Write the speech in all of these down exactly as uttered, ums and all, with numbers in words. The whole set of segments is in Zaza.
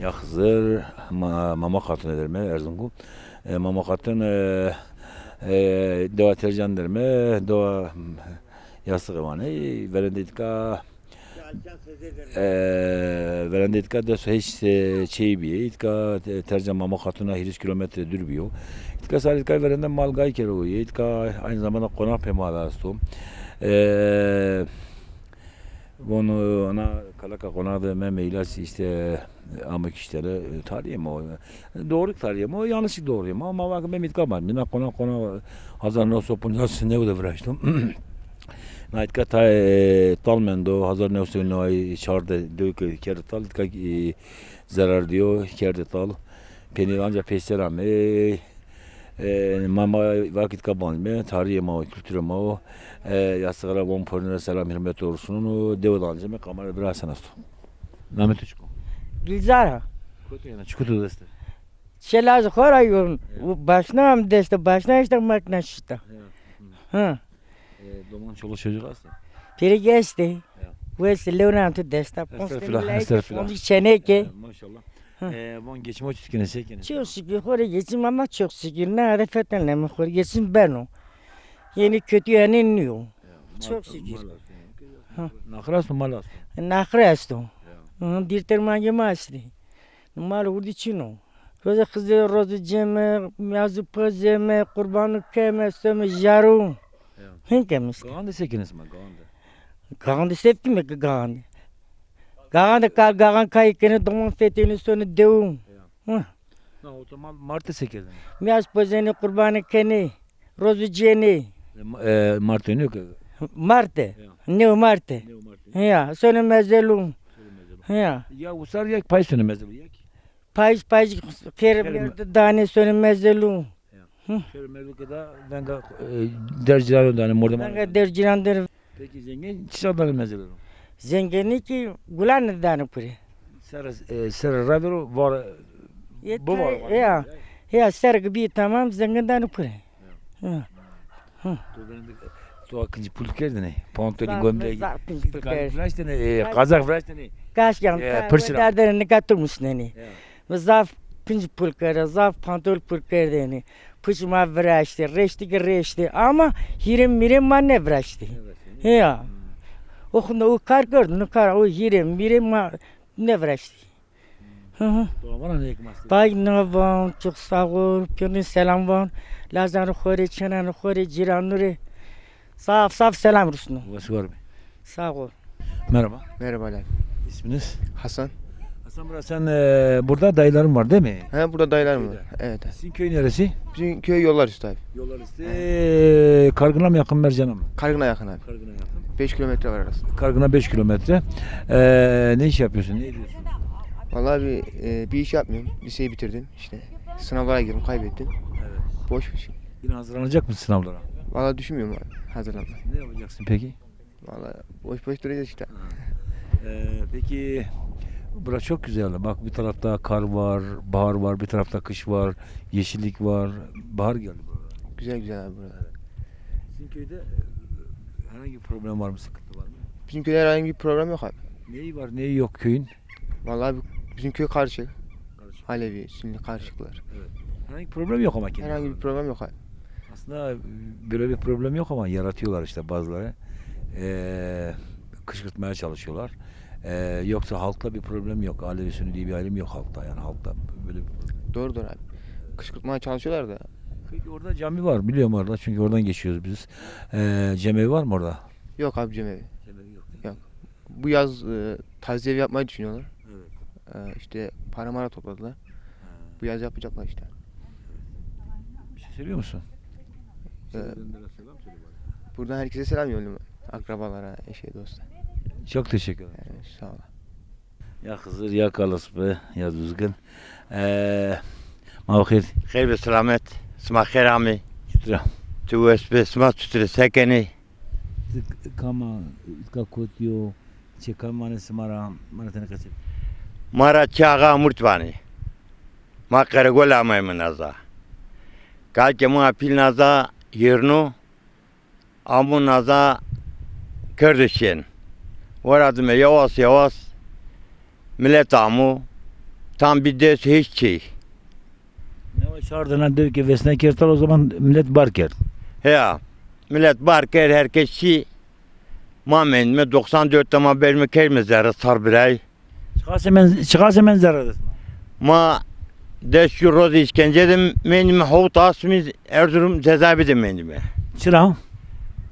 Ya Xizir, ma, Mama Xatun der me, Erzungu. E, Mama Xatun, e, e, dewa Tercan der me, dewa, m, Yasığı vane, verende itka, e, verende itka des heş, e, çey biye, itka, e, Tercan Mama Xatuna hîris kilometre dür biyo. İtka sar itka verende mal gay kero ye, itka aynı zamanda konak pê mal asto. E, Von, e, ana kalaka qonağı de me meylas işte, e, ama kiştere, e, tarihim o. Doğru tarihim o, yanlışlık doğruyum ama bak ben mitka var. Mina konak konak hazar newso poncas neu de viraştım. Na itka ta, e, tal mendo, hazar newso neway çar de dök kerdi tal, itka, e, zarar diyor, kerdi tal. Peynir ancak peyser ame. E, ma, ma vakit kabanc me, tarihê ma, kültürê ma o. E, yastıklara von porine selam, hürmet olsun. Dewe dancime, kamera biraz sen asto. Namê tu çik o? Gülzara. Kotu yana, çik o tu deste? Çelaz xora yun. Evet. Başna am deste, başna işte makna şişta. Evet. Hı. Ha. E, doman çoluk çocuk hasta? Piri geçti. Ya. Wes lewnan tu desta. Estağfirullah, estağfirullah. Çeneke. E, maşallah. Hı. E, von geçim o çiz kene, se kene? Çok şükür, xora geçim ama çok şükür. Ne arefetenle mi xora geçim beno. Yeni kötü yani niyo. Ya, çok şükür. Naxir esto, mal esto? Naxir esto. Ya. Hı, bir termange ma esti. Mal urdi çino. Roze Xizir, roze ceme, yazı pozeme, kurbanı keme, söme jaru. Ya. Hin keme işte. Gağan de se kene sima, gağan de? Gağan de se keme ki gağan de. Gağan de kar, gağan kay kene, doman feteni sonu dewu. Ya. Hı. Na, o zaman Marte se kene? Miyaz pozeni, kurbanı kene, roze cene. E, ma-, e, Marte ne ki? Marte. Ya. Neo Marte. Neo Marte. Ya, sonu mezelu. Sonu mezelu. Ya. Ya usar ya pay sonu mezelu ya ki? Payız, payız, kere merde dane sonu mezelu. Ya. Hı. Şöyle mezelu ki da venga, e, derciran dane, mordem. Venga derciran der. Peki zengin çisa dane mezelu? Zengini ki gulan dane pure. Ser, e, ser ravero var, bu var, var. Ya, ya, ser gibi tamam zengin dane pure. Ya. Hı. Hı. Tu ben de, tu akıncı pul kerdine. Pantolon, gömlek. Zaf pinci pul kerdine. Viraştine, e, kazak viraştine. Kaş yan, e, pırşıra. Derdine ne katılmış neni. Ya. Zaf pinci pul kerdine, zaf pantol pul kerdine. Pıç ma viraşti, reşti ki reşti. Ama hirim mirim ma ne viraşti. Evet. Ya. O kunda o kar gördü, ne kar, o hirim mirim ma ne viraşti. Hı hı. Dolamana ne ekmezdi? Tay ne van, çok sağ ol. Piyonun selam van. Lazanı xore, çenanı xore, ciranları. Saf saf selam rusnu. Wes var mı? Sağ ol. Merhaba. Merhabalar. İsminiz? Hasan. Hasan Bey, sen, e, burada dayıların var değil mi? He, burada dayılarım var. Köyde. Evet. Sizin köy neresi? Bizim köy Yollar Üstü abi. Yollar Üstü. He. E, Kargın'a mı yakın, Mercan'a mı? Kargın'a yakın abi. Kargın'a yakın. Beş kilometre var arası. Kargın'a beş kilometre. E, ne iş yapıyorsun? Ne ediyorsun? Vallahi bir, e, bir iş yapmıyorum. Liseyi bitirdim işte. Sınavlara girdim, kaybettim. Evet. Boş bir şey. Yine hazırlanacak mısın sınavlara? Vallahi düşünmüyorum abi hazırlanmayı. Ne yapacaksın peki? Vallahi boş boş duracağız işte. Ha. Ee, peki, bura çok güzel. Bak, bir tarafta kar var, bahar var, bir tarafta kış var, yeşillik var. Bahar geldi buralara. Güzel güzel abi burada. Evet. Sizin köyde, e, herhangi bir problem var mı, sıkıntı var mı? Bizim köyde herhangi bir problem yok abi. Neyi var, neyi yok köyün? Vallahi bi-, bizim köy karışık. Karışık. Alevi, Sünni karışıklar. Evet. Herhangi bir problem yok ama kendi aralarında. Herhangi bir problem yok abi. Aslında, e, böyle bir problem yok ama yaratıyorlar işte bazıları. Ee, kışkırtmaya çalışıyorlar. Ee, yoksa halkta bir problem yok. Alevi, Sünni diye bir ayrım yok halkta. Yani halkta böyle bir problem. Doğru, doğru abi. Kışkırtmaya çalışıyorlar da. Peki orada cami var, biliyorum orada. Çünkü oradan geçiyoruz biz. Ee, cemevi var mı orada? Yok abi, cemevi. Cemevi yok, değil mi? Yok. Bu yaz, e, taziye evi yapmayı düşünüyorlar. Evet. E, işte para mara topladılar. Ha. Bu yaz yapacaklar işte. Evet. Bir şey söylüyor musun? E, Sizden biraz selam söyle bari. Buradan herkese selam yolluyorum. Akrabalara, eşe, dosta. Çok teşekkür ederim. Yani, sağ ol. Ya Xizir, ya Kalaspi, ya Duzgin. E, ma xêr. Xêr bi selamet. Sima xêr amê. Çutir a? Tu wes bi, sima çutir, se kenê? Ti kama, îtka kotî yo, çê kamî vanê sima ra, ma ra tenê qesey. Ma ra çê Axa Amurt vanê. Ma Qeregol ameyme naza. Kalkê ma pîl naza hîrno, amo naza kerdo şên. Wera dime yawas yawas milet amo, Tam bî des û heşt çey. Newa çar de na dew ke vesne kerd, o zaman millet bar kerd. Heya, millet bar kerd, herkes çî. Ma mendîme, doksan dört de ma berme kerdîme zerre, sar birayî. Çiqas hemen, çiqas hemen zerre de? Ma des çû roz îşkence de mendîme, hewt asmî Erzurum cezaevi de mendîme. Çira?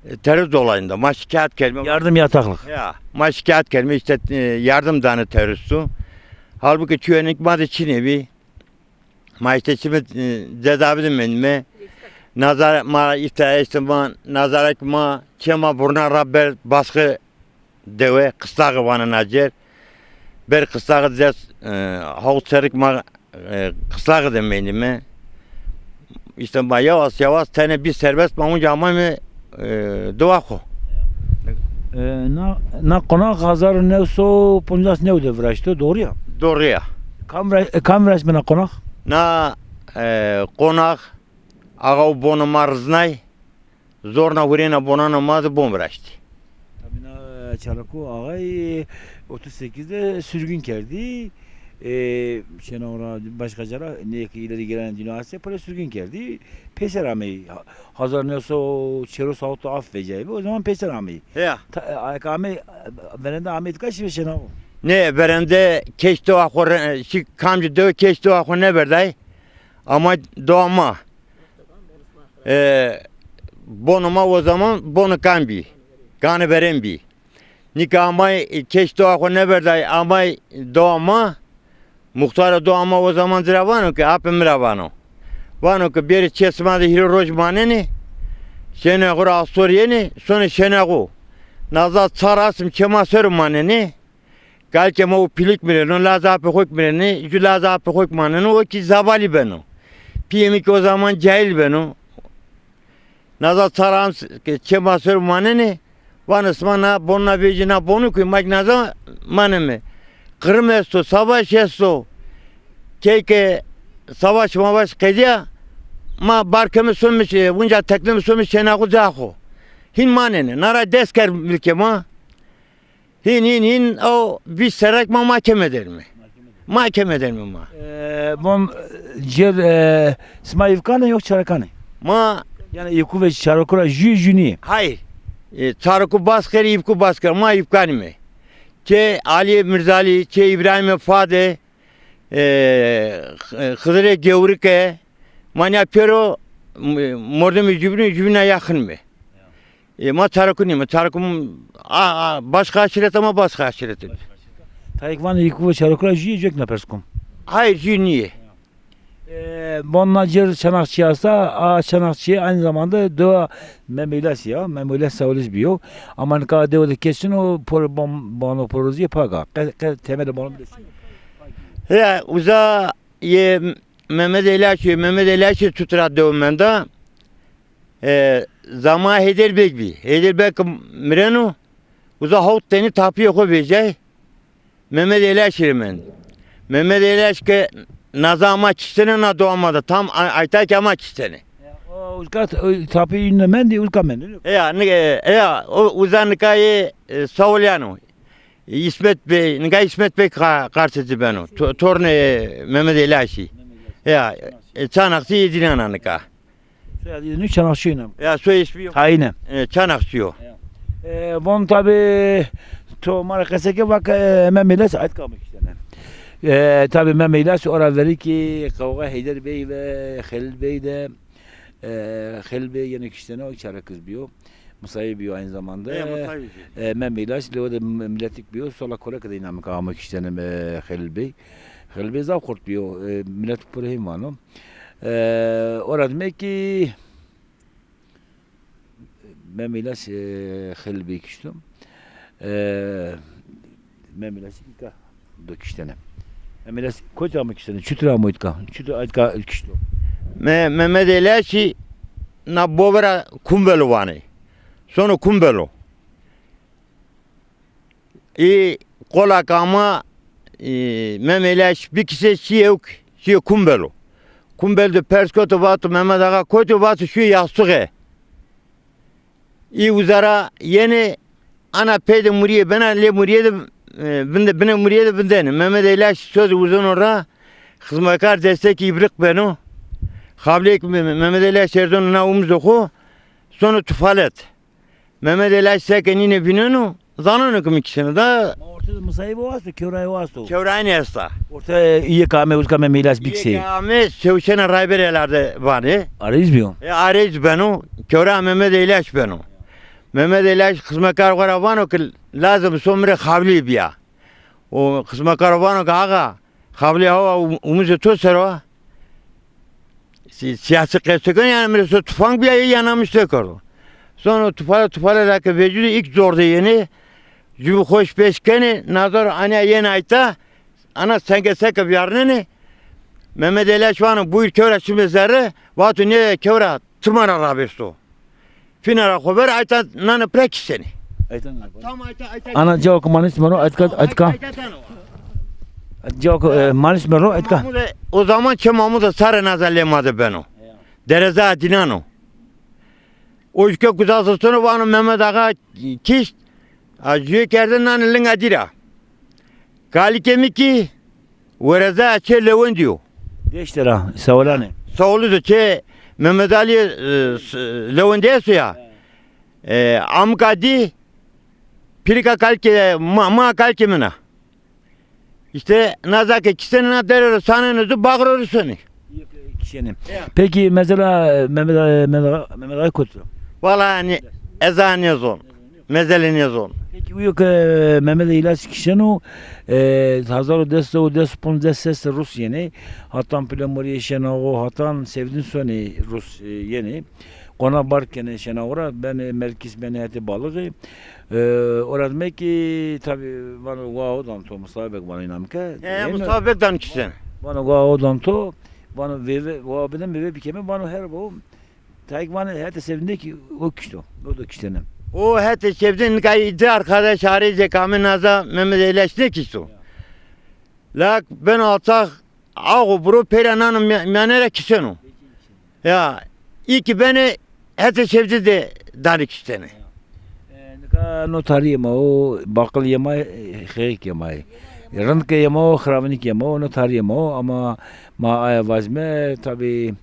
E, terörist olayında. Ma şikayet kerdîme. Yardım yataklık. Ya, ma şikayet kerdîme, îşte, e, yardım dane teröristu. Halbuki çûyenik ma de çinê bî. Ma îşte çîme, e, cezaevi de mendîme. Nazar ma îşte, îşte ma nazaret ma, çê ma burna ra ber baskı dewe, qıstağı vanê nacer. Ber qıstağı des, e, hawt serrik ma, e, qıstağı de mendîme. Îşte ma yawas yawas tenê bî serbest, ma unca amayme, e, dewa xo. E, na, na qonax hazar û new sey û poncas new de viraşto, doğru ya? Doğru ya. Kam vira-, e, kam viraştme na qonax? Na, e, qonax axa û bonê ma riznay, zorna hurêna bonanê ma de bon viraştî. Tabii na, e, Çalaku ağay, e, otuz sekiz de sürgün kerdî. E, şena ora başka cara, ne ki ileri gelen dünyası, pire sürgün kerdî. Peyser amey, ha-, hazar new sey û çerîs hawt af vecaybi. O zaman peyser amey. Ya. Ta-, e, ayak amey, e, verende amey kaç ve şena o? Ne, verende keşto axo, şi kamci de keşto axo ne verday. Ama doğa ma. E, bonê ma o zaman bonê kan bî. Ganê verên bî. Nika amay, e, keş doğa xo nêverday, amay doğa ma. Muxtarê doğa ma o zaman ci ra vano ke, apê mi ra vano. Vano ke bêrê çê sima de hîrê roj manenê. Şênê xo ra astor yenê, sonê şênê xo. Naza çar asm çê ma ser o manenê. Kalkê ma o pilik mireno, lazê apê xo kî mirenê, ju lazê apê xo kî maneno, o kî zavalî beno. Pîyê mi kî o zaman cahil beno. Naza çar asm ke çê ma ser o manenê, vanê sima na bon na vecî, na bonu kî ma kî naza maneme. Qirm esto, savaş esto. Key ke savaş mavaş qedîya, ma bar keme some şê-, unca tekneme some şêna xo, ca xo. Hîn manenê. Na ra dest kerd milkê ma. Hîn, hîn, hîn, o vîst serrek ma mahkeme derme. Mahkeme derme ma. E, bon, e, cêr, e, sima îvkanê yok çarekanê? Ma. Yanî îvku ve çareku ra jû, jû nîyê? Hayır. E, çareku bas kerê, îvku bas kerê. Ma îvkanîme. Çê Alî Mirzalî, çê Îbrahîmê Fade, e, Xi-, Xizirê Gewrike, ma nîya pêro, m-, mordemê cubînî, cubîna yaxin mi. E, ma çareku nîme, çareku, a, a, başka aşîret ama başka aşîret. Tayê kî vanê îvku ve çareku ra jû yê, cêk na pers kom. Hayır, jû nîyê. E, bon na cêr Çanakçı esta, a Çanakçı aynı zamanda dewa Memê Îlasî ya, Memê Îlas Sawlis bîyo. Ama nika dewe de kesin o por-, bon-, bono porozîye pak a. Qe-, qe-, temele bono bile. Ya, uza yê Memê Îlasî, Memê Îlasî tut ra dewe menda. E, zama Heyder Beg bî. Heyder Beg ke mireno, uza hawt tenî tapîyê xo vecay. Memê Îlasî rê mend. Memê Îlasî ke naza ama kiştene, na dewa ma de tam a-, ayta ke ama kiştene. Ya, o uzka t-, o tapî yîne mendî, uzka mendî. Ya, ni-, e, ya, o uza nika yê, e, Sawlyan o. İsmet Bey, nika İsmet Bey ka-, karteci beno. To-, tornê Memê Îlasî. Ya, e, Çanakçı yê dînan a nika. Soyadî nî Çanakçı yîne? Ya, soy ismi yok. Tayîne. E, Çanakçı yo. Ya. E, bon tabî to ma rê qese ke vake, e, Memê Îlas aytka ama kiştene. E, tabî Memê Îlas ora verî kî qewxa Heyder Bey ve Xelîl Bey de, e, Xelîl Bey yenê kiştene, o çarekiz bîyo. Musayî bîyo aynı zamanda. E, musayî bîyo. E, Memê Îlas lewe de mi-, miletik bîyo. Sola Koreke de îna mi ka ama kiştene, e, Xelîl Bey. Xelîl Bey zaf xort bîyo. E, milet pir hên vano. E, ora dime kî Memê Îlas, e, Xelîl Bey kişto. E, Memê Îlas îka do kiştene. Memê Îlas kotî ama kiştene? Çutir amo îtka? Çutir aytka kişto? Me-, Memê Îlasî na bove ra Kumbelo vanê. Sono Kumbelo. Î qola ke ama, î, Memê Îlasî bikişe, şî ewk, şî Kumbelo. Kumbel de pers koto, vato Memed Axa kotî yo, vato şîyo Yastuxe. Î uza ra yenê, ana pey de murîye bena, lê murîye de, e, vinde, binê murîye de vindenê. Memê Îlasî soze uzeno ra, Xizmetkar destekî îbriq beno. Xablêk Me-, Mehmet Elaş erdono na umuzo xo, sono tufalet. Mehmet Elaş seke nîne vîneno, zaneno ke mi kişeno da. Ma orte de misayîb o asto, kewrayê o asto. Kewrayîne esta. Orte, e, îyê ke ame, uzka Mehmet Elaş bikisê. Îyê ke ame, sewşena Rayber Ela de vanê. Arêz bîyo. E, arêz beno, kewra Mehmet Elaş beno. Mehmet Elaş xizmetkar xo ra vano ke lazim so mi rê xablî bîya. O xizmetkar vano ke axa, xablî hawa um-, umuzê to ser o. Si-, sîyasî qesê keno, yanî mi rê so tufang bîya, ya namiş nêkerdo. Sono tufale, tufale ra ke vecîno, îlk zor de yenê, jûbî xo şi pêş kenê, nazor anîya yenê ayta, ana senge seke vîyarnenê. Mehmet Elaş vano, buyur kewra şime zerre, vato nê kewra ti ma ra ravêrso. Fîna ra xo ver, ayta nane pira kişenê. Ayta nane. Tam ayta, ayta. Ana cawo ke manis mero, aytka, aytka. Ayta, ayta tano. Cawo ke, e, manis mero, aytka. Mamude, o zaman çê Mamude sarê naza lê ma de beno. Ya. Dereza Adînan o. O jûke guza zistano vano Mehmet Axa kişt, a jûye kerde nane linga dî ra. Kalikê mi kî wereza çê Lewendî yo. Deşte ra, Sawolanê. Sawolî de çê Mehmet Alî, e, s-, Lewendî esto ya. E, amika dî, pîrika kalikê, ma, ma kalikê min a. Îşte naza ke kişenê na dere ro sanenê zu, baxro ro sonê. Kişenê. Ya. Peki mesela, e, Mehmet, e, Mehmet, Mehmet Axa kot o? Valla yanî ez a nêzon. Mezelê nêzon. Peki uyo ke, e, Mehmet Elaş kişeno, e, hezar û des sey û des û ponc, des sey Rus yenê. Hatan Pilemorîye şena o, hatan Sevdin sonê Rus, e, yenê. Qona bar kenê şena ora, benê Merkîs, benê hetê Balixî. E, ora dime kî tabî vano wa o dan to, Mustafa Beg vano înan ke. E, Mustafa Beg dan kişen. Vano wa o dan to, vano veve, wa bidin veve bikeme, vano her bo. Tayk vanê hetê Sevdin de kî o kişto. O da kiştene. O hetê Sevdin nika di arkadaş arêzê ke ame naza Mehmet Elaş nêkişto. Lak ben alçak ağo buro peyra nano mî-, mîyane ra kişeno. Ya, î kî benê hetê Sevdin de danê kiştene. E, nika no tarîyê ma o, baqil yê ma, e, xeyik yê ma yê. Rindke yê ma o, xiravinîk yê ma o, no tarîyê ma o, ama ma aye vazme, tabî,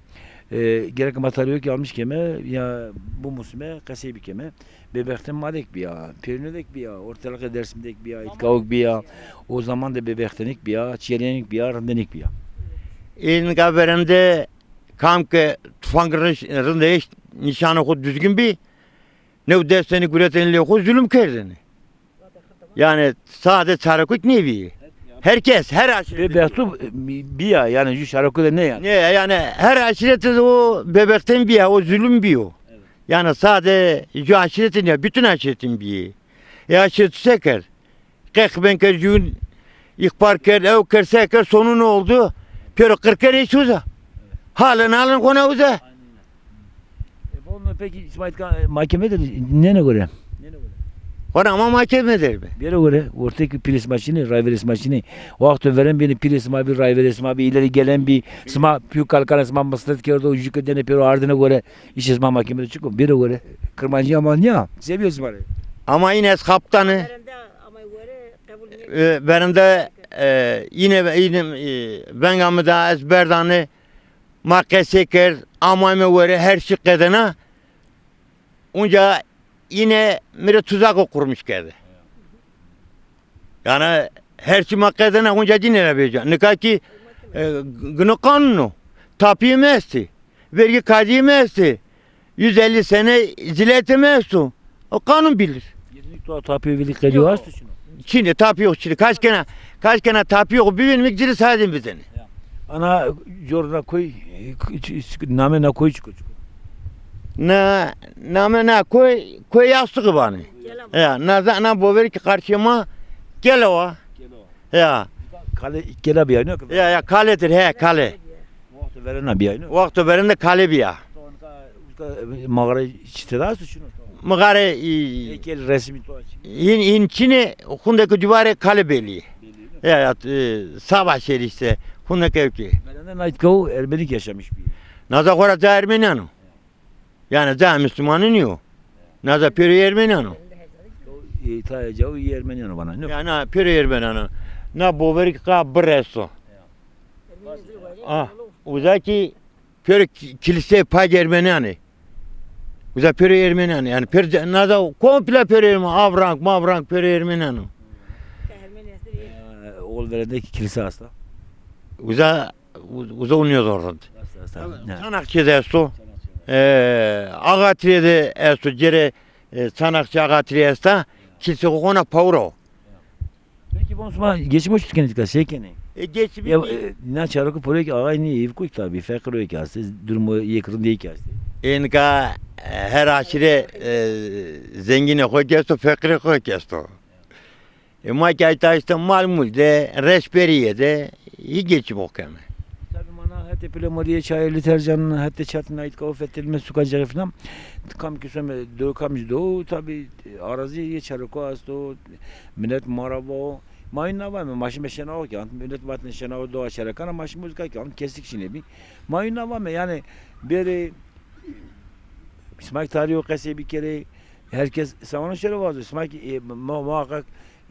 e, gerek ma tarîyo kî almiş keme, ya bimusme, qesey bikeme. Bêbextê ma de kî bîya, pêrune de kî bîya, ortalıqê Dêrsim de kî bîya, îtkawik bîya, o zaman de bêbextenêk bîya, çêrênêk bîya, rindênêk bîya. Ê nika verende kam ke tufang rind, rind eşt, nîşanê xo duzgin bî, new destenî guretenî lê xo zulum kerdêne. Yanî sade çarekuk nêbîyê. Her kes, her aşîret. Bêbexto bîya, yanî jû çarekuk de nê yanî. Nê, yanî her aşîret de o bêbextên bîya, o zulum bîyo. Evet. Yanî sade jû aşîretî nîya, bütün aşîretîn bîyê. E aşîret se kerd? Qex ben kerd, jûn îxbar kerd, ew kerd, se kerd, sonu ne oldu? Pêro qir kerd, eşt uza. Halen, halen xo ne uza. E, bon, peki, sima îtka, e, mahkeme de nêne gore? Nêne gore? Xora ma mahkeme der be. Bêro gore, ortê kî pîrê sima çinê, rayverê sima çinê. Wexto veren bînê pîrê sima bî, rayverê sima bî, îlerî gelen bî, sima pîyo kalikanê sima mislet kerdo, jû ke dêne pêro ardêne gore, îşê sima mahkeme de çik o? Bêro gore. Kirmancîya ma nîya, se bîyo sima rê? Ama yine ez xaptanî. E, verinde, e, yine, yine, e, venga mi da ez berdanî, ma qesey kerd, amayme were, her çî qedena. Unca yine mi rê tuzako kurmuş kerde. Yanî her çî ma qedena, unca dîne ra vêca. Nika kî, e, gino qanun o. Tapîyê mi estê. Vergî kazîyê mi estê. Yüz elli sene ziletê mi esto. O qanun bilir. Yirmi to tapîyo vîlî qedîyo esto çino? Çinê, tapîyo çinê. Kaç kena, kaç kena tapîyo bivînîme, ci rê sazên bizenê. Ya. Ana cor na koy, e, ç-, ç-, namê na koy çik o, çik o? Na, namê na koy, koy Yastığı vanê. Ya, na za-, na bover kî qarşê ma Kelewa. Kelewa. Ya. Kale, kela bîya, ne? Ya, ya, kaledir, he, kale. Wexto verena bîya, ne? Wexto verende kale bîya. Mağara çite daha su şunu. Mağara, e, heykel resmi to çin. Hin, hin çinê, xundeke duvare kale belî. Belî, ne? Ya, ya, e, saba şer işte, xundeke ki. Verende na îtkao Ermenik yaşamış bî. Naza xora ca Ermenîyan o. Yanî ca Müslümanî nîyo. Naza pêro Ermenîyan o. E, ta cawo Ermenîyan o vana, ne? Ya, na pêro Ermenîyan o. Na boverî kî qa birr esto. Ah, uza ki pêro ki-, kilîseyê pak Ermenîyan ê. Uza pêro Ermenîyan ê. Yanî pêro ce-, naza komple pêro Ermenîyan, avrang, mavrang pêro Ermenîyan o. E, Olverede ki kilîse esta? Uza, u-, uza o nêzon rind. Esta, esta. Çanakçîye de esto. Çanakçîye de. E, Axatîrîye de esto. Cêrê, e, Çanakçî Axatîrîye esta. Kilîse xo hona pawura o. Peki, bon, sima geçim o çut kenê tika, şey kenê? E, geçimî ya, ki e, na çaroko poro ki axay nî, hîvko ki tabî, feqîro ki estê, durumo yek rindê ki estê. E, nika, e, her aşîre, e, zengînê xo ki esto, feqîrê xo ki esto. E, ma ki ayta îşte mal mul de, reşberîye de, hî geçim o keme. Tabî ma na hetê Pilemorîye, Çayirli Tercan, hetê Çatina, îtka o fetelîme suka cexî filan. Kam ki some do, kam jî do, tabî, e, arazî yê çaroko esto, milet ma ra vo. Ma wîn na vame, ma şîme şenawo ke, ant milet vatêne şenawo do aşerekana, ma şîme uza ke, ant kesik şîne bî. Ma wîn na vame, yanî bêrê sima ki tarîyo qesey bikerê, her kes sawano şêro vazo, sima ki, e, mu-, muhakkak,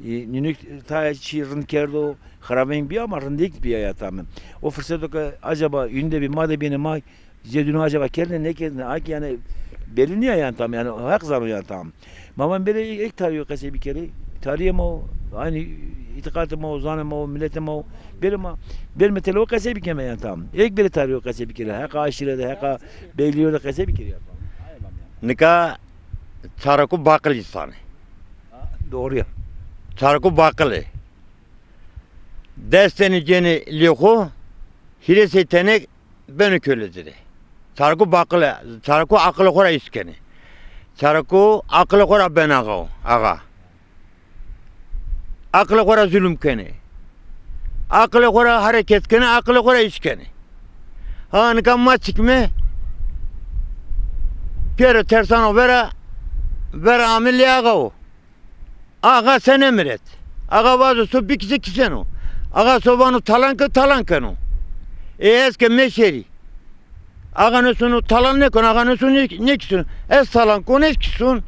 e, nînûk tayê çî rind kerdo, xirabeyîn bîya ama rindêk bîya ya tame. O firseto ke acaba yûn de bî, ma de bîne, ma zê dûnû acaba kerdêne, nêkerdêne, a ki yanî belî nîya yanî tam, yanî Heq zano yanî tam. Ma van bêrê êk tarîyo qesey bikerê. Tarîyê ma o, aynî îtîqatê ma o, zanê ma o, miletê ma o. Bêrê ma, bêrê ma têlewo qesey bikeme yanî tam. Êk bêrê tarîyo qesey bikerê. Heqa aşîre de, heqa beylîyo de qesey bikerê yanî tam. Nika çaroko baqil îstan ê. Ha, doğru ya. Çaroko baqil ê. Des tenî cênî lê xo, hîrê sey tenê beno kölê ci de. Çarko baqil e, çarko aqilê xo ra îs kenê. Çarko aqilê xo ra ben axa o, axa. Aqilê xo ra zulm kenê. Aqilê xo ra hereket kenê, aqilê xo ra îs kenê. Ha, nika ma çikme pêro tersano vera, vera ame lê axa o. Axa sene miret. Axa vazo so bikise, kiseno. Axa so vano talan ke, talan keno. E ez ke meşerî. Axa nêsono talan nêkeno, axa nêsono nê-, nêkiseno. Ez talan kon, ez kison.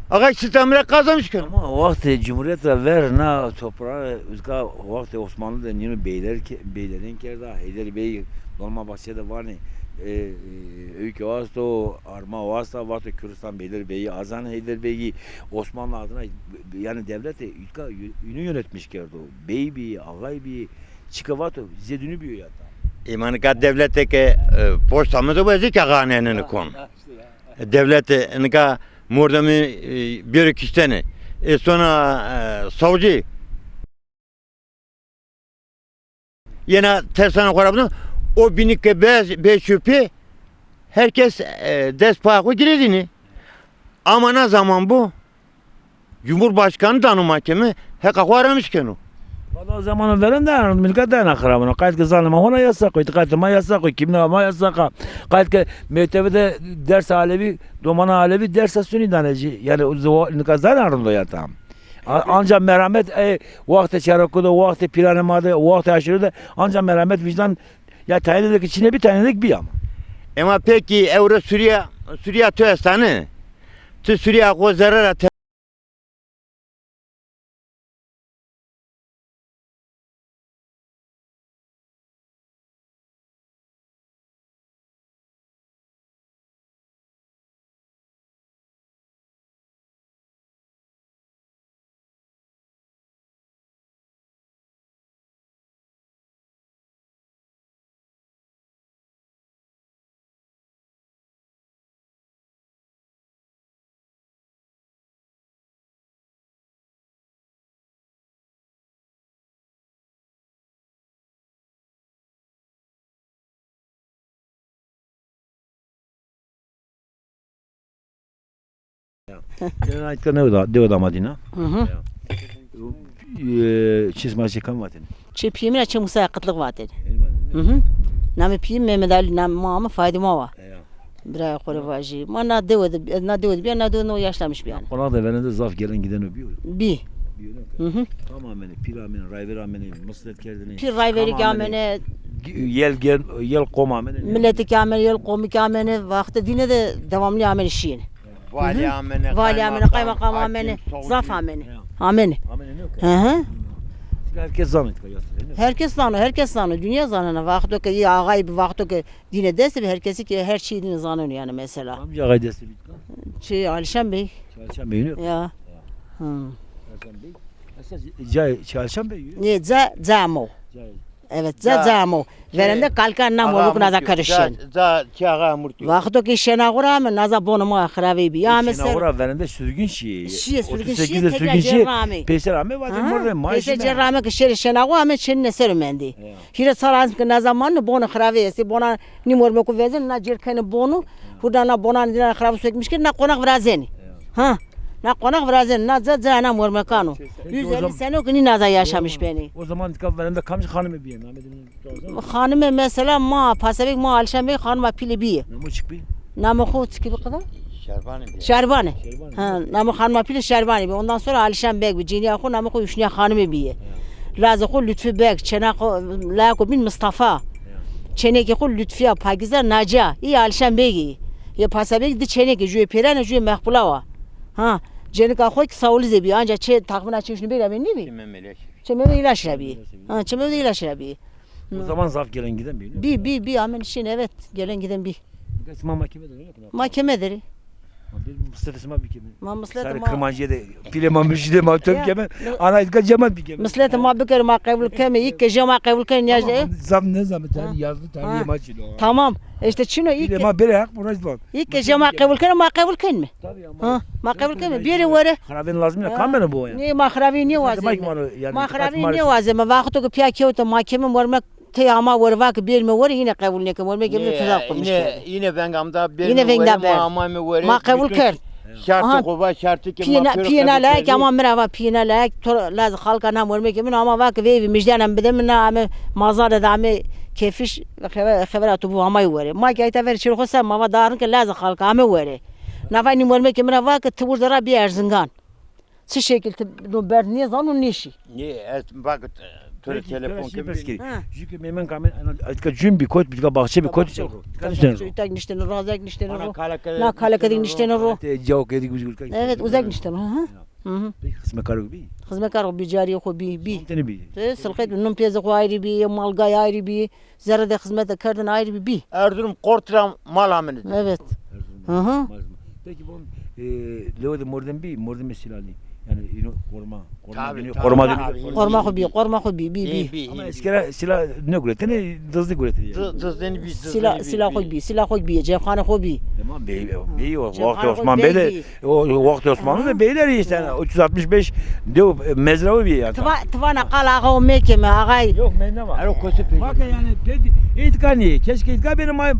Axa sita mi ra qazanç keno. Ama wextê Cumhuriyet ra ver na toprağı, uza wextê Osmanlı de nîno beyler ke-, beylerîn kerda. Heyder Bey Dolmabahçe de vanê, e, e, öykü vasto, arma vasta, vato Kürdistan Beyler Beyi, Azan Heyder Beyi, Osmanlı adına, yanî devlete îtka yü-, ünü yönetmiş kerdo. Bey bî, axay bî, çike vato, zê dûnû bîyo ya tam. Îmanika devlete ke, e, poşta mi de bu, ez ki axanenini kon. Ha, işte ya. Devlete, nika mordemî, e, bêro kiştene. E, sona, e, savcı. Yena tersana xo ra bidin. O bînî ke be-, bê çöpî, herkes, e, dest paya xo girêdînî. Ama na zaman bu, Cumhurbaşkanı dano mahkeme, heqa xo aramiş keno. Valla zamano verên de, milka dayna xirabino. Qayt ke zanê ma hona yasak o, îtîqatê ma yasak o, kîmlîga ma yasak a. Qayt ke mektebe de ders Alevî, domana Alevî dersa Sunî danê ci. Yanî o ziwa-, nika zana rind o ya tam. A-, anca merhamet, e, wextê çareko de, wextê pîranê ma de, wextê aşîre de, anca merhamet, vicdan, ya tayîne de ki çinê bî, tayîne de ki bî ama. Ema peki ewro Sûrîya, Sûrîya tu estane? Tu Sûrîya xo zerre ra te- Tena aytka ne oda, de oda madina. Hı hı. E, çi sima çi kam vatene? Çi pîyê mi ra çi Musaya Qitliq vatene. Hı hı. Namê pîyê Mehmet Ali, namê ma ama Fadima wa. Biraya xo rê vajî. Ma na dewe de, ez na dewe de bîya, na dewe no yaşlamış bîyane. Qonaq de verende zaf gelen gideno bîyo? Bî. Bîyo ne? Hı hı. Kam amene, pîr amene, rayver amene, mislet kerdene. Pîr rayverî ki amene. Yel gel, yel qom amene. Milletî ki amene, yel qomî ki amene. Wextê dîne de devamlı amene şîyene. Valî amene, valî amene, kaymakam amene. Zaf amene. Amene. Amene ne o ke? Hı hı. Herkes zano tika yasir, ne? Herkes zano, herkes zano. Dünya zanena. Vaxto ke yi ağay bi, vaxto ke dine dest bi, herkesi ki her çiğ dine zaneno yani mesela. Amca ağay dest bi tika? Çi, Alişan Bey. Çi, Alişan Bey, ne? Ya. Hı. Alişan Bey. Esas ca, çi, Alişan Bey. Ne, ca, ca mo. Ca. Evet, ca, ca mo. Verende kalka na moruk naza karışen. Za, za çi ağa murtu. Vaxto ki şena xura ame, naza bono ma xiravi bi. Ya ame ser. Şena xura verende sürgün şiye. Şiye sürgün şiye, tekrar cerra ame. Peyser ame, vade morde ma. Peyser cerra ame ki şeri şena xura ame, çeni ne ser mendi. Hire sal azim ki naza man, bono xiravi esti, bona ni mormeku vezen, na cer kene bono. Hurda na bona ni dina xiravi sökmüş ki, na konak vrazeni. Ha. Na konak vrazeni, na ca, ca na mormekano. Yüz elli sene ki ni naza yaşamış beni. O zaman dikkat verende kamcı hanımı biyen, Ahmet'in Xanime mesela ma, pasebek ma Alişan Bey xanima pîle bîye. Namo çik bî? Namo xo çik bî qida? Şervanî bîye. Şervanî. Şervanî. Ha, namo xanima pîle Şervanî bîye. Ondan sonra Alişan Beg bî. Cênîya xo namo xo Uşnîya Xanime bîye. Lazê xo Lütfü Beg, çêna xo, laya xo bîn Mistefa. Çênekê xo Lütfiya, Pakiza, Naca. Î Alişan Beg î. Yê pasebek di çênekê, jûyê Pêrane, jûyê Mexbula wa. Ha, cênika xo ki Sawlîze bî. Anca çê taxmîna çê Uşnî Beg ra bî nîbî? Çê Memê Îlaç. Çê Memê Îlaç ra bî. Ha, çê Memê Îlaç ra bî. O zaman zaf gelen giden bî, ne? Bî, bî, bî, amen şin, evet. Gelen giden bî. Sima mahkeme de, öyle mi? Mahkeme deri. Ma bir mıslet sima bir keme. Ma mıslet ma. Kırmancıya de pile ma müşide ma tüm keme. Ana itka cemaat bir keme. Mıslet ma bir kere ma kabul keme. İlk kece ma kabul keme ya. Zam ne zaman tarih yazdı, tarih ma çilo. Tamam. İşte çino ilk. Pile ma bere hak burası bak. İlk gece ma qebul kena, ma qebul ken mi? Tabii ama. Ha, ma qebul ken mi? Bêrê were. Xirabên lazim ne, kam beno bo ya? Nê, ma xirabî nêwazeme. Ma xirabî nêwazeme. Vaxto ke pîya kewte mahkeme, mormek tey ama were, va ke bêrîme were, yine qebul nêken. Mormekê mi tezaf qurmuş kerde. Yine veng amda bêrîme were, ma amayme were. Ma qebul kerd. Şartê xo va, şartê ke ma pêro qebul kerdî. Pîyê na layek ama mi ra va, pîyê na layek, to lazê xalka na mormekê min ama va ke veyvî mijdena bide min, na ame mazare de ame kefiş. Xever, xevera to bu amay were. Ma ki ayta ver çêrê xo ser, ma va darin ke lazê xalka ame were. Na va nî mormekê mi ra va ke ti urze ra bî Erzingan. Çi şekil ti no berd nêzano nêşî. Nê, ez va ke to rê telefon keme. Jû ke mêmen kamen, ana, atka cun bî kot, bî ka baxçe bî kot. Îta nişteno, razek nişteno ro. Na kaleke de nişteno ro. Evet, uzak nişteno, ha. Peki xizmekarok bî? Xizmekarok bî, carîyê xo bî, bî. Tene bî. Silqet bî, nun pêzê xo ayrî bî, malgay ayrî bî. Zerre de xizmete kerdin ayrî bî, bî. Erzurum Qort ra mal amene. Evet. Hı hı. Peki bon, e, lewe de mordem bî, mordemê sîlalî. Yani îno qorma, qorma dînî, qorma dînî. Qorma xo bî, qorma xo bî, bî, bî. Ama eskera sîla ne guretene, dizdi guretene. Dizdin bî, sîla, sîla xo bî, sîla xo bî, cemxane xo bî. Tamam bey, bey o wextê Osman Bey de. O wextê Osmanlı da beyler işte, yani üç yüz altmış beş dew, e, mezrawe bîye yani. Ti va, ti vana qal axa o mekeme, axay. Yok, mendem var. Ero kose pek. Bak yani pek îtka nîyê. Keşke îtka bêne ma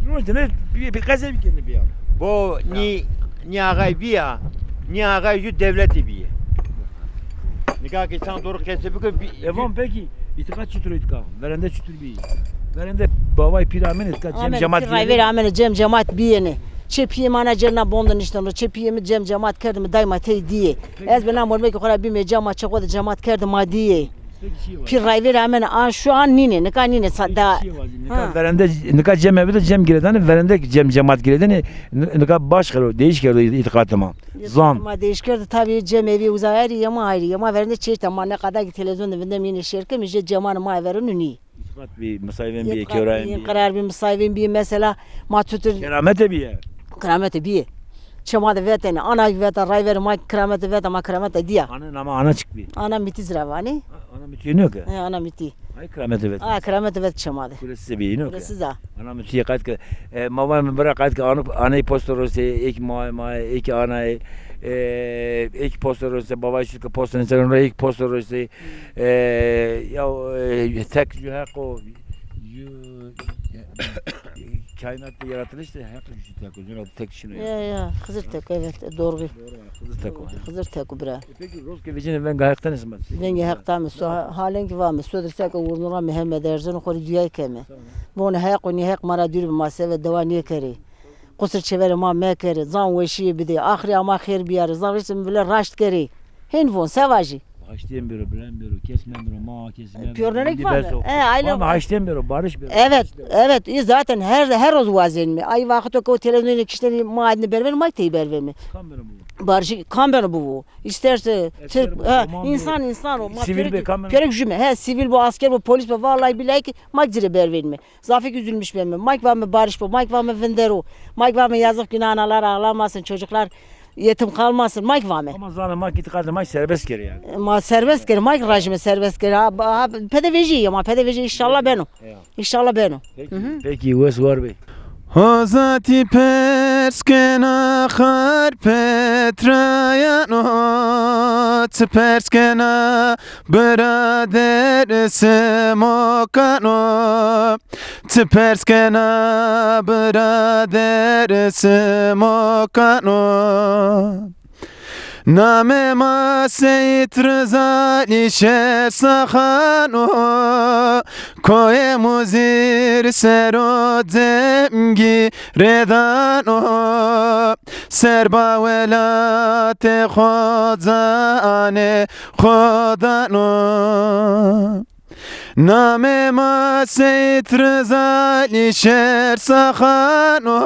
rojtene bir, bir qese bir kendi bir yani. Bo nî, nî axay bîya, nî axay jû dewletî bîye. Nika ke sen doğru qese bikir. Evan peki, îtika çitur îtka? Verende çitur bî? Verende bavay pîr amene îtka, cem cemat bîyene? Rayver amene, cem cemat bîyene. Çê pîyê ma na cêr na bon de nişteno, çê pîyê mi cem cemat kerdîme, dayma tey dîyê. Ez bi na mormekê xo ra bîme ca, ma çê xo de cemat kerdî, ma dîyê. Pîr rayver amene, a şu an nîne, nika nîne da. Nika verende, nika cem evi de cem girêdane, verende cem cemat girêdane, nika baş kerdo, değiş kerdo îtîqatê ma. Zan. Ma değiş kerdo tabi, cem evi uza ayrî, yê ma ayrî, yê ma verende çeşte, ma ne qada ki televîzyon de vindem yine şêr keme, jê cemanê ma vereno nî. Îtîqat bî, misayvên bî, kewrayên bî. Qerar bî, misayvên bî, mesela ma tutur. Keramete bîye. Keramete bîye. Çê ma de vetene, ana veta, rayverê ma kiramete veta, ma kiramete dîya. Ana, nama ana çik bî? Ana Mîtî ci ra vanê. Ana Mîtî nîyo ke? He, ana Mîtî. Ay kiramete veta. Ha, kiramete vet çê ma de. Kuresize bî nîyo ke? Kuresiza. Ana Mîtî qayt ke, e, ma van mi bira qayt ke, ana, aney posto rose, ek ma, ma, ek anay, e, ek posto rose, baba şu ke posto nêseno, ek posto rose, e, ya, e, tek ju heqo, ju, kainat de yaratılış de heq ju tek o, zuna tek şino ya. Ya, ya, Xizir tek o, evet, doğru. Doğru, Xizir tek o. Xizir tek o bira. E, peki, roz ke vecine venga heq tane sima? Venga heq tame, so, ha-, halen ki vame, so de seke urnura Mehmet Erzin xo rê duyay keme. Tamam. Vone heq o, nî heq ma ra dûr bi, ma seve dewa nêkerê. Qusir çêverê ma mekerê, zan weşîye bidê, axirê ama xêr biyarê, zan riştê mi vile raşt kerê. Hên von, se vajî? Haştîyen bêro, bilen bêro, kes memro, ma kes memro. Pîyornenek var mı? E, aynen. Ama haştîyen bêro, barış bêro. Evet, evet. İyi zaten her her roz wazenme. Ay vaxto ke o televizyonê kişteni ma adını berven, ma tey bervemi. Kam bêro bu? Barış kam bêro bu? İsterse insan, insan o. Ma sivil be, kam bêro? Pêrek jüme. He, sivil bu, asker bu, polis bu. Vallahi billahi ki ma cire bervenme. Zafik üzülmüş beme. Mayk vame barış bo, mayk vame vindero. Mayk vame yazık günah analar ağlamasın, çocuklar yetim kalmasın. Mayk vame. Ama zanê ma ki îtîqadê ma serbest kerê yanî. E, ma serbest kerê, mayk rajime serbest kerê. Ha, ha, pede vejî ya, ma pede vejî, inşallah beno. Ya. İnşallah beno. Peki, peki, wes war bey. Hozatî pers kena xar petrayano, çi pers kena birader simokano. Çi pers kena birader simokano. Namê ma Seyîd Rizalî Şêr Saxan o, koyê Muzîr ser o cem gîrêdan o. Serba welatê xo canê xo dano. Namê ma Seyîd Rizalî Şêr Saxan o,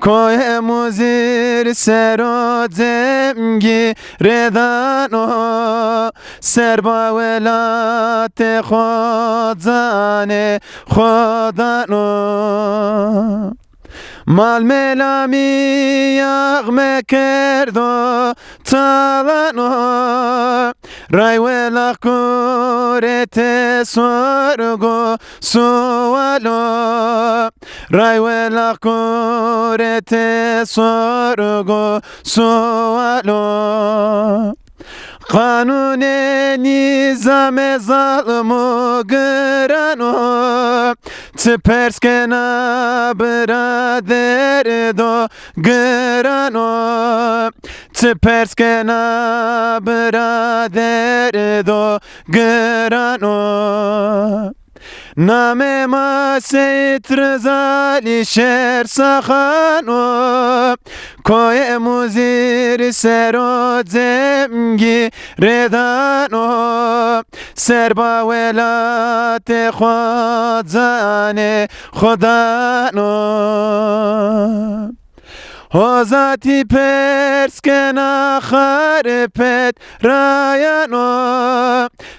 koyê Muzîr ser o cem gîrêdan o. Serba welatê xo canê xo dano. Mal melamî yax mekerdo çalano, ray welax guretê sorgo suwalo, ray welax guretê sorgo suwalo. Qanûnê nîzamê zalm û giran o, çi pers kena birader do giran o, çi pers kena birader do giran o. Namê ma Seyîd Rizalî Şêr Saxan o, koyê Muzîr ser o cem gîrêdan o. Serba welatê xo canê xo dano. Hozatî pers kena xar petrayano,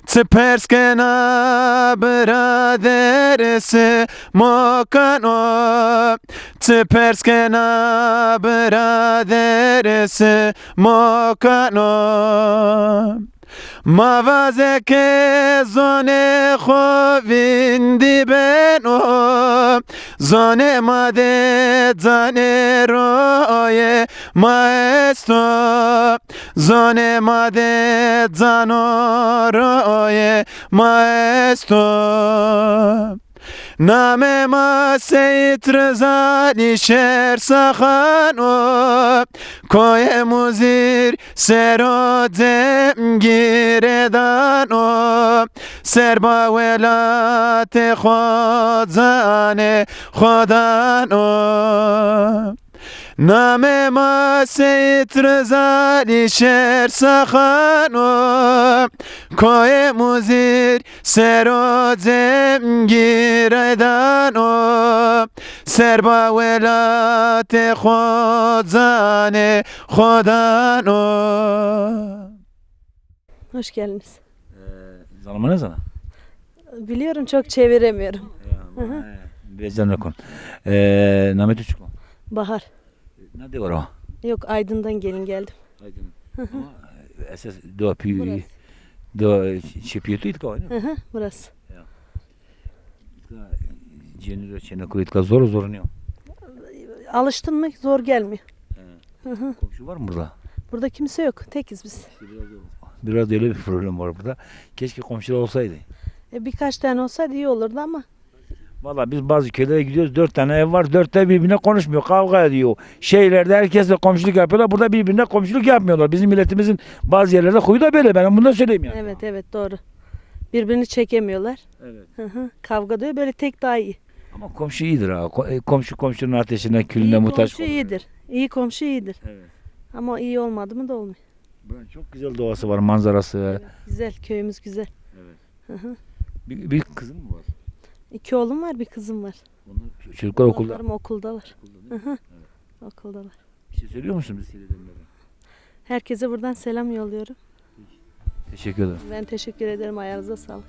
çi pers kena birader simokano, çi pers kena birader simokano. Ma vaze ke zonê xo vîndî beno, zonê ma de canê royê ma esto, zonê ma de cano royê ma esto. Namê ma Seyîd Rizalî Şêr Saxan o, koyê Muzîr ser o cem gîrêdan o. Serba welatê xo canê xo dano. Namê ma Seyîd Rizalî Şêr Saxan o, koyê Muzîr ser o cem gîrêdan o. Serba welatê xo canê xo dano. Hoş geldiniz. Ee, zanımı ne sana? Biliyorum, çok çeviremiyorum. Ya, hı hı. Becanakon. Ee, namê tu çik o? Bahar. Ne de var o? Yok, Aydın'dan gelin geldim. Aydın. Hı hı. Ama esas doğa pü-, burası. Doğa çepiyetu itka var, değil mi? Hı hı, burası. Ya. Itka cenî de çênekuro itka zor zor ne? Alıştın mı zor gelmiyor. He. Hı hı. Komşu var mı burada? Burada kimse yok. Tekiz biz. İşte biraz da, biraz da öyle bir problem var burada. Keşke komşular olsaydı. E, birkaç tane olsaydı iyi olurdu ama. Valla biz bazı köylere gidiyoruz. Dört tane ev var. Dört de birbirine konuşmuyor. Kavga ediyor. Şehirlerde herkesle komşuluk yapıyorlar. Burada birbirine komşuluk yapmıyorlar. Bizim milletimizin bazı yerlerde huyu da böyle. Ben bunu da söyleyeyim yani. Evet, evet, doğru. Birbirini çekemiyorlar. Evet. Hı hı. Kavga diyor. Böyle tek daha iyi. Ama komşu iyidir ha. Ko-, e, komşu komşunun ateşine, külüne muhtaç olmuyor. İyi komşu iyidir. İyi komşu iyidir. Evet. Ama iyi olmadı mı da olmuyor. Çok güzel doğası var, manzarası. Evet, güzel, köyümüz güzel. Evet. Hı hı. Bir, bir kızın mı var? İki oğlum var, bir kızım var. Onlar çocuklar okulda. Oğullarım okuldalar. Okulda değil mi? Hı hı. Evet. Okuldalar. Bir şey söylüyor musun biz seyredenlere? Herkese buradan selam yolluyorum. Teşekkür ederim. Ben teşekkür ederim. Ayağınıza sağlık.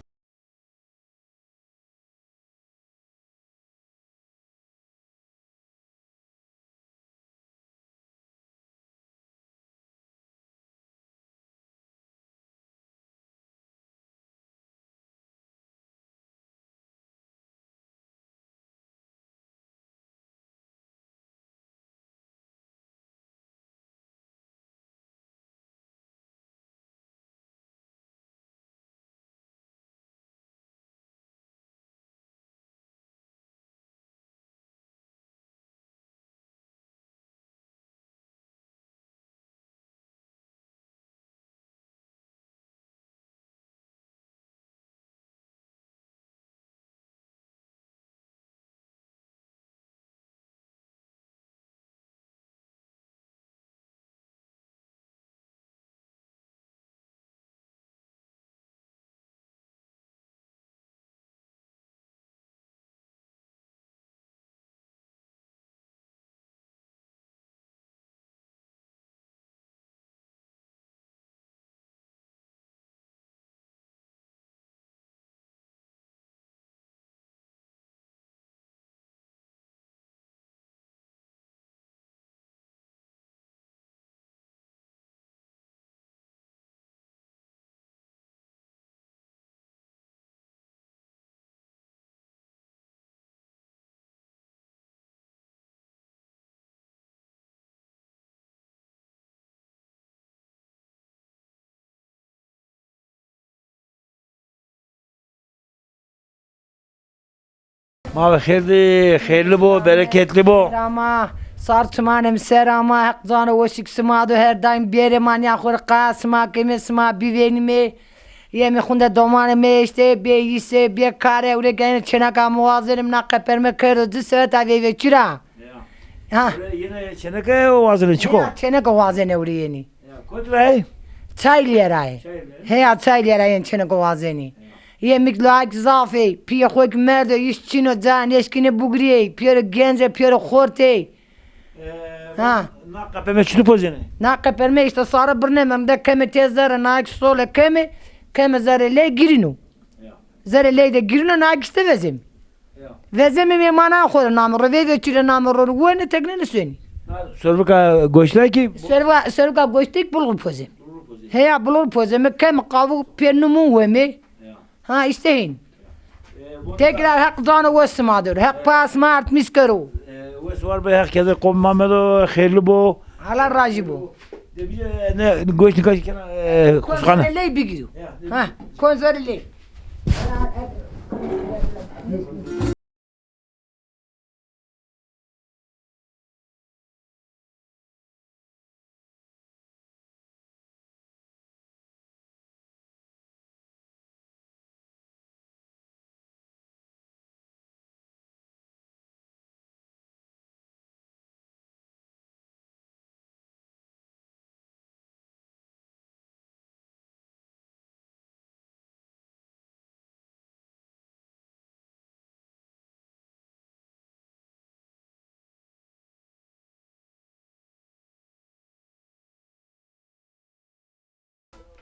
Ma ve xêr dî, xêrli bo, bereketli bo. Ama sar çimanê mi ser ama, Heq cano weşik sima do, her daim bêrê ma nîya xo rê qaya sima keme, sima bivênîme. Yê mi xunde domanê mi işte, bê îşe, bê kare, ewle gene çêneka mi wazenê, mi na qeperme kerdo ci seweta veyve çira. Ya. Ha. Ewle yenê çêneke wazenê çiko? Ya, çêneke wazenê ewle yenî. Ya, kotî ra yê? Çay lîye ra yê. Çay lîye. Heya, çay lîye ra yenî çêneke wazenî. Ya. Yê mi ki layik zaf ê, pîyê xo ki merdo, îş çin o, ca nêşkînê bugirîyê, pîyero genc ê, pîyero xort ê. E, ha. Na qeperme çitur pozenê? Na qeperme işte sarı birneme, de keme tê zere, na ki sole keme, keme zere ley girîno. Ya. Zere ley de girîno, na ki işte vezem. Ya. Vezem mi mana xo rê name ro, veyve çire name ro, wenê teknenê sonî. Na sorvika goştay ki? Sorvika, sorvika goştay ki bulgur pozem. Bulgur pozem. Heya, bulgur pozem, keme qavuk pê numun weme. Ya. Ha, işte hên. E, tekrar Heq cano weş sima do. Heq paya sima erdmîş kero. E, weş war be, Heq kede qom ma medo, xêrli bo. Allah razî bo. De bir, e, ne, goşt nikaş kena, e, kuşxane. Konserve ley bigîro. Ya, de ha, konserve ley.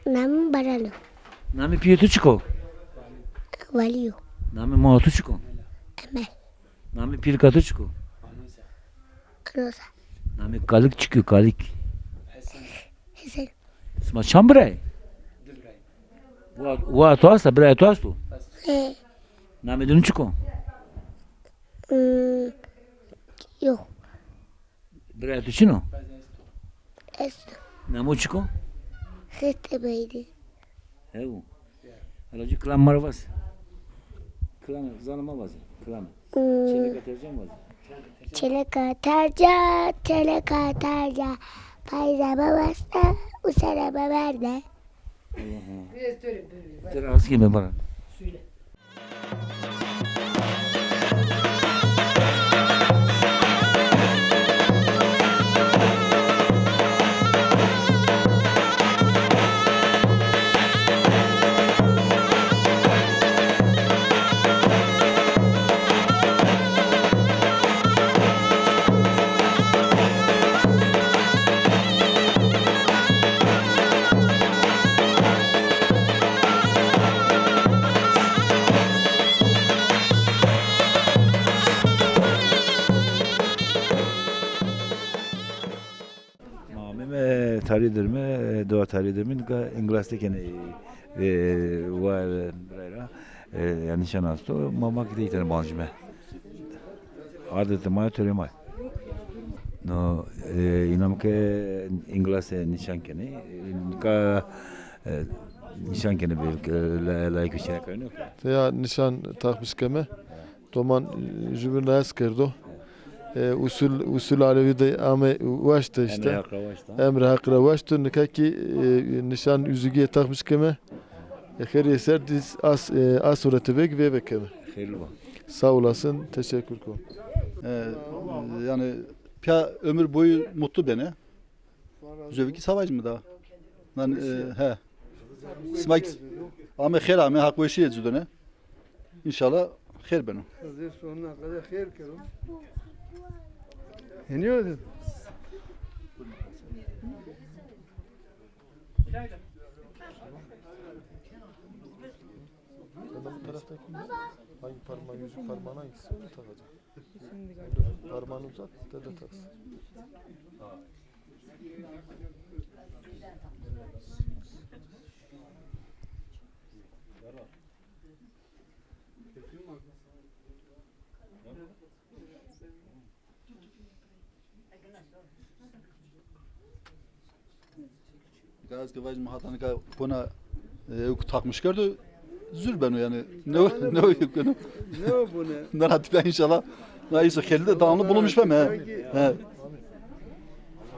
Namê mi Baral o. Namê pîyê tu çik o? Walî yo. Namê maa tu çik o? Emel. Namê pîrika tu çik o? Roza. Namê kalik çik o, kalik? Hesen. Sima çand bira yê? Di bira yê. Wa, wa tu esta, birayê tu esto? He. Namê dinu çik o? Hmm, yok. Birayê tu çin o? Esto. Namo çik o? Xirte beydi. Hew. Hala ci kilam ma ra vaz. Kilam, zanê ma vazê. Kilam. Hmm. Çêneka tercan vazê. Çêneka terca, çêneka terca. Payza ma westa, usena ma verde. Aha. Biraz dur, dur, dur. Dur, az gibi bana. Söyle. E, tarî dirme, e, doğa tarî dirme, nika înglas de kenê, e, war birayra, e, ya nîşan asto, ma, ma ki de îtene bancime. Adetê ma, törê ma. No, e, înam ke înglas de nîşan kenê, e, nika, e, nîşan kenê belki, e, la-, layik bir şey koyun yok. Ya nîşan takmış keme. Doman, e, jübir nayas kerdo. E, usul, usul Alevi de ame waştı işte. Emre Hak ra waştı. Emre Hak ra waştı. Nika ki, e, nişan yüzüğü takmış keme. E, her yeser diz as, e, as sureti bek ve bekeme. Hayırlı bak. Sağ olasın. Teşekkür ko. E, yani pya ömür boyu mutlu beni. Zövikî savacî mi da? Nan, e, he. Sima ame xêr ame, haq weşîye ci done. Înşallah xêr beno. Xizir sonuna kadar xêr kero. Heniyor. Hangi parmağın, yüzük parmağına hangisi, onu takacağım. Parmağını uzat, dede taksın. Nika ez ke vajî, mi hata nika kona, e, ew ku takmiş kerdo, zûr beno yani. Ne o, ne o yek beno. Ne o bu ne? Nara tipe înşallah. Na îso xelî de devamlı bulunmuş be mi? He. He.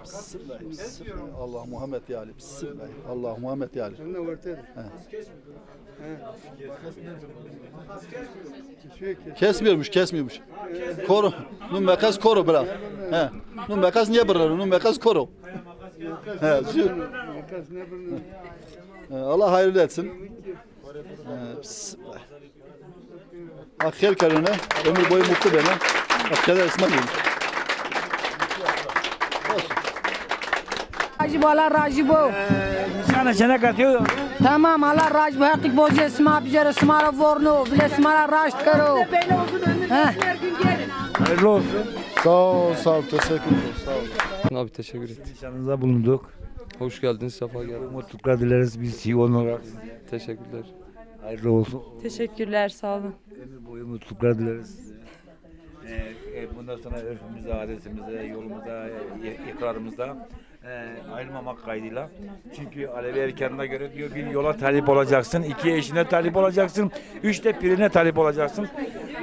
Bismillah, bismillah. Allah Muhammed ya Ali. Bismillah. Allah Muhammed ya Ali. Hem de ortada. He. He. Kesmiyormuş, kesmiyormuş. Koro. Nu meqes koro bira. He. Nu meqes niye bira? Nu meqes koro. He, zü- He, Allah hayırlı etsin. He, bismillah. Ha, xêr kerine. Ömür boyu mutlu bene. Bak, keder istemem. Olsun. Rajî bo, Allah rajî bo. Nîşana çene katıyor. Tamam, Allah rajî bo. Heqî bojê sima bijero, sima ra vorno, bile sima ra raşt kero. He. Hayırlı olsun. Sağ ol, sağ ol. Teşekkür ederim. Sağ ol. Abi teşekkür ederim. Nişanınıza bulunduk. Hoş geldiniz, sefa geldiniz. Mutluluklar dileriz biz C E O olarak. Teşekkürler. Hayırlı olsun. Teşekkürler, sağ olun. Ömür boyu mutluluklar dileriz size. Ee, e, bundan sonra örfümüzde, adetimizde, yolumuzda, e, ikrarımızda, e, ayrılmamak kaydıyla. Çünkü Alevi erkanına göre diyor, bir yola talip olacaksın, iki eşine talip olacaksın, üç de pirine talip olacaksın.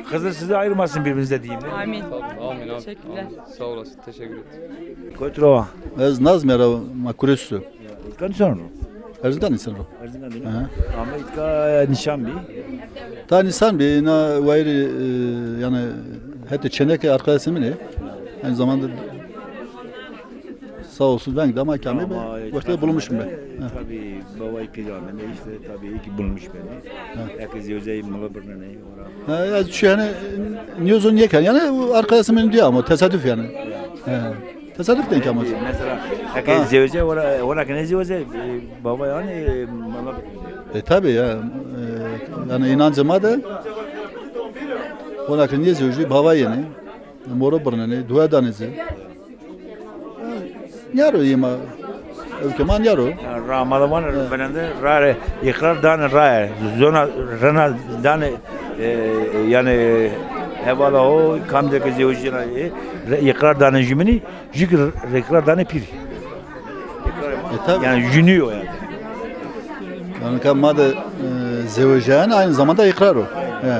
Hızır sizi ayırmasın birbirinize diyeyim. Amin. Amin abi. Teşekkürler. Amin. Sağ olasın. Teşekkür ederim. Kotro. Ez Nazmî ra, ma Kuresu. Erzingan însan ro. Erzingan însan ro. Erzingan değil mi? Aha. Ama itka nişan bir. Ta nişan bir, na wayri, e, yani hete çeneke arkadaşım ne? Aynı zamanda sağ olsun, ben de ama kâmi bir vakti bulunmuşum ben. Tabii, bavay pîr amene, işte tabii ki bulunmuş beni. Ha. Herkes özel mala birine ne, ora. Ha, ya şu yani, niye zon yeken? Yani bu arkadaşım diyor ama tesadüf yani. Ha. Tesadüf denk ama. Mesela, herkes zewece, ora, ora ki ne zewece, e, baba yani, e, mala. E, tabii ya, e, yani inancıma da, ora ki ne zewece, baba yani. Moro birnenê, dua danê ci. Nîyaro yê ma, ewke ma nîyaro. Ra ma de vanê, belende ra rê, îqrar danê ra ye. Zona rena danê, e, yanî, hevala ho, kam de ke zewicîna, e, re-, îqrar danê jümînî, jü ki re-, îqrar danê pîrî. E, tabii. Yani jünü o yani. Yani ka ma de, e, zewecen aynı zamanda îqrar o. He.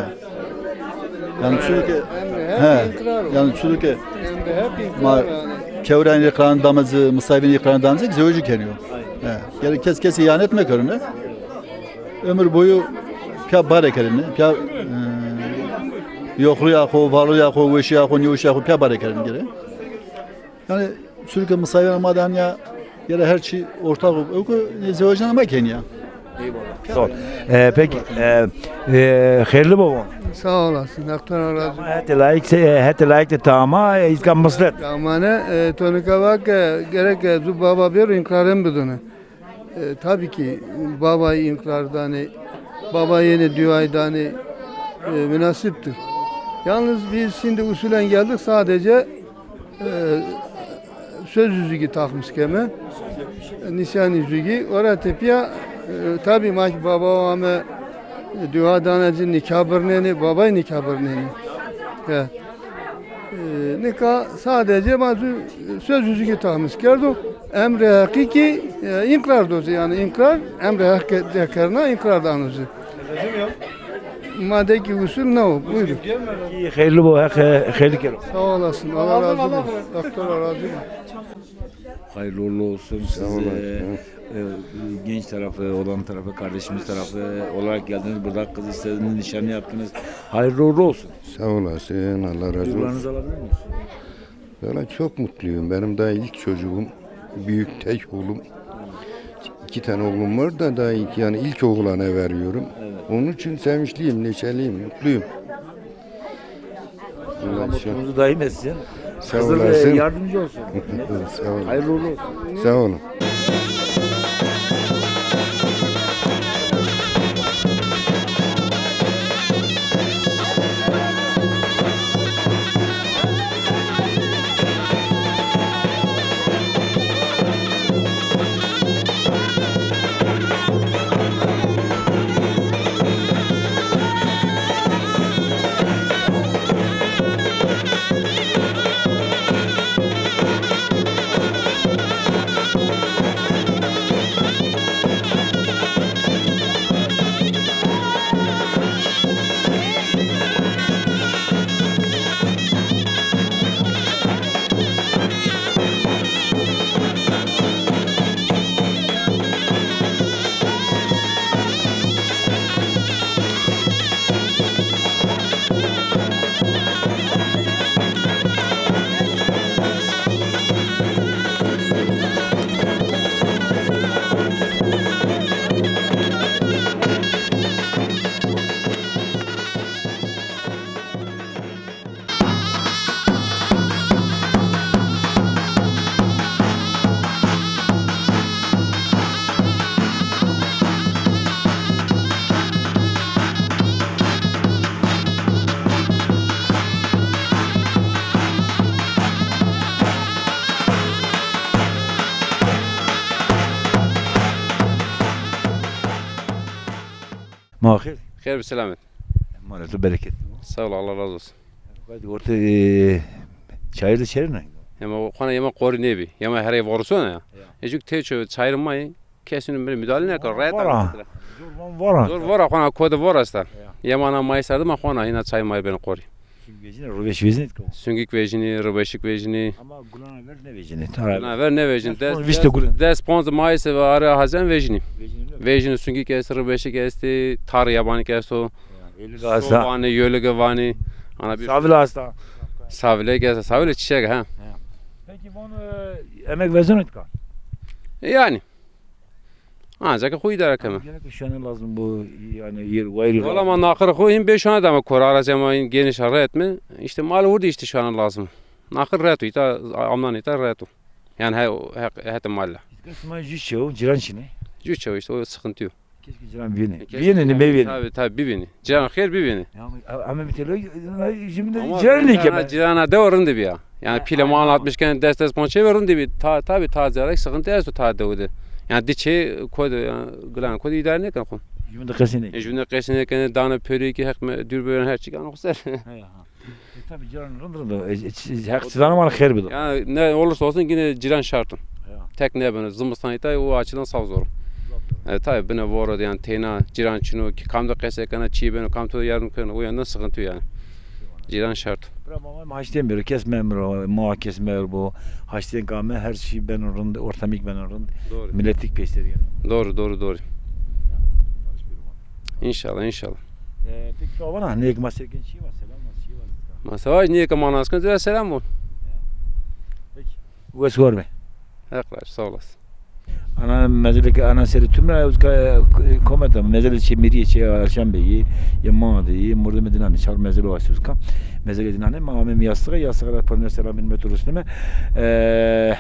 Yani çunke, he. Yani çunke ma kewren îqrarın damızı, misafirîn îqrarın damızı zewecî keniyor. He. Yani kes kesi ihanet mekero ne. Ömür boyu pya bare kerine, pya, e, yoxluya xo, varlıya xo, weşiya xo, nîweşiya xo pya bare kerine gere. Yani çunke misafir ma de hanya yere her çî ortak o. Ewko zewecana ma keniya. Eyvallah. Sağ ol. E, peki, e, e, hayırlı baba. Sağ olasın. Hak to ra razî. Hetê layik se, e, hetê layik de tama, e, îtka mislet. Tamane, e, to nika va ke, e, gerek, e, zu baba bêro, înqrarên bidone. E, tabii ki baba înqrar danê, baba yenê duayê danê, e, münasiptir. Yalnız biz şimdi usulen geldik, sadece, e, Söz yüzüğü takmış keme. Nişanî yüzüğü. Ora tepya, e, tabi ma ki baba ame, e, dua dana ci nikah birneni, babay nikah birneni. Ya. E, nika sadece ma sö-, söz yüzüğü takmış kerdo. Emre hakiki, e, inkrar dozu yani inkrar, emre hakiki kerna inkrar danozu. Ma de ki usul ne o? Buyurun. Hayırlı bu, hak hayırlı kero. Sağ olasın. Allah razı olsun. Doktor razı olsun. Hayırlı uğurlu olsun. Sağ olun. Siz, e, e, genç tarafı, olan tarafı, kardeşimiz tarafı olarak geldiniz. Burada kız istediniz, nişanı yaptınız. Hayırlı uğurlu olsun. Sağ olasın. Allah razı olsun. Duygularınızı alabilir miyiz? Valla çok mutluyum. Benim daha ilk çocuğum, büyük tek oğlum. İki tane oğlum var da daha ilk, yani ilk oğlana veriyorum. Evet. Onun için sevinçliyim, neşeliyim, mutluyum. Allah Allah için. Mutluluğunuzu daim etsin. Sağ olasın. Kızıl, e, yardımcı olsun. Sağ olun. Hayırlı uğurlu olsun. Sağ olun. Ma xêr. Xêr bi selamet. Emanet û bereketli bo. Sağ ol, Allah razı olsun. Hadi orta, e, çayır da çerine. Yema xona yema qorî nêbî. Yema herey vorusona ya. Ya. E, çünkü tê ço çayır mayî, kesî nû mi rê müdahale nêkeno. Rahat vora. Zor van vora. Zor vora, xona kode vora esta. Ya. Yema ana mayî serdî ma xona hîna çay mayî benî qorî. Sungîk vejînî, rûbeş vejînî? Sungîk vejînî, rûbeşik vejînî. Ama gulana ver nêvejînî. Gulana ver nêvejînî. Des, des, des ponc mayîs ve arê Haziran vejînî. Vejînî, sungîk estî, rûbeşik estî, tar yabanî ke esto. Soğanî, yolîge vanî. Ana bir savile esta. Savile ke esta, savile çiçek ha. Peki bunu, e, emek vezeno tika? Yani. Ancak xo îdare keme. Gene ki şuane lazım bu, yani yer wayri. Valla ma naxir xo hîn bê şuane dame kor, arazi ama hîn geniş ret mi? İşte mal vurdu işte şuane lazım. Naxir reto, îta amnan îta reto. Yani he, he, hete malla. Îtka sima jü çew, ciran çine. Jü çew işte o sıkıntı yok. Keşke ciran bivînî. Bivînî, ne mevînî. Tabii, tabii bivînî. Ciran xêr bivînî. Ya, ama bir tele, şimdi ama ciran ne ki? Cirana dewa rindi bir ya. Yani pile mal atmışken des des ponçe ve rindi bir. Ta, tabii ta zerek sıkıntı esto ta dewu de. Yani diçe kodu, yani gılan kodu idare ne kan kon. Şimdi qesine. E, şimdi qesine kan dana pörü ki hak me dür böyle her çıkan o ser. He, ha. E, tabii ciran rind rind. E, e, çi-, hak sizana mal xêr bido. Yani ne olursa olsun yine ciran şartım. Ya. Tek ne beno, zimistan îta o açıdan saf zor. Zaf zor. E, tabii bine voro de yani teyna ciran çino ki kam de qese kana, çi beno, kam to yardım kana, o yandan sıkıntı yani. Ciran şart. Bira ma, ma haştên bero, kes memro, ma kes mer bo, haştên kame her şey beno rind, ortamik beno rind. Doğru. Milletlik peşteri yani. Doğru, doğru, doğru. İnşallah, inşallah. E, peki, baba, ne ki ma serkin çi var, selam var, çi var? Ma sevaj ne ki ma naskin, zira selam var. Peki. Wes war be. Heq razî, sağ olasın. Ana mezele ke ana serê tüm ra uzka, e, kometa, mezele çê Mîrîye, çê Erşen Beyî, yê ma de yê, mordemê dinan de, çar mezele waştê uzka. Mezele dinan de, ma amem yastığa, yastığa ra pırnê selam hürmet rusneme. E,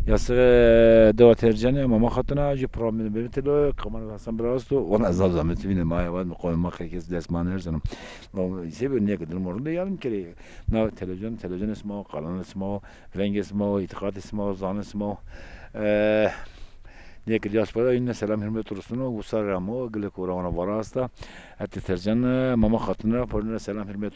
Yasığı dewa Tercan'ı, Mama Hatun'a, jü programı beni telo, kamerası biraz da, ona zam zahmet bine, ma ya, ma kes ders ma ne zannım. Ama şey bir ne kadar morun da yarım kere, na televizyon, televizyon ismi o, kalan ismi o, veng ismi o, itikat ismi o, zan ismi o. Eee, ne ki diaspora, yine selam hürmet olsun, o, usar ramo, gılı kura ona varasta, hatta Tercan'ı, Mama Hatun'a, poruna selam hürmet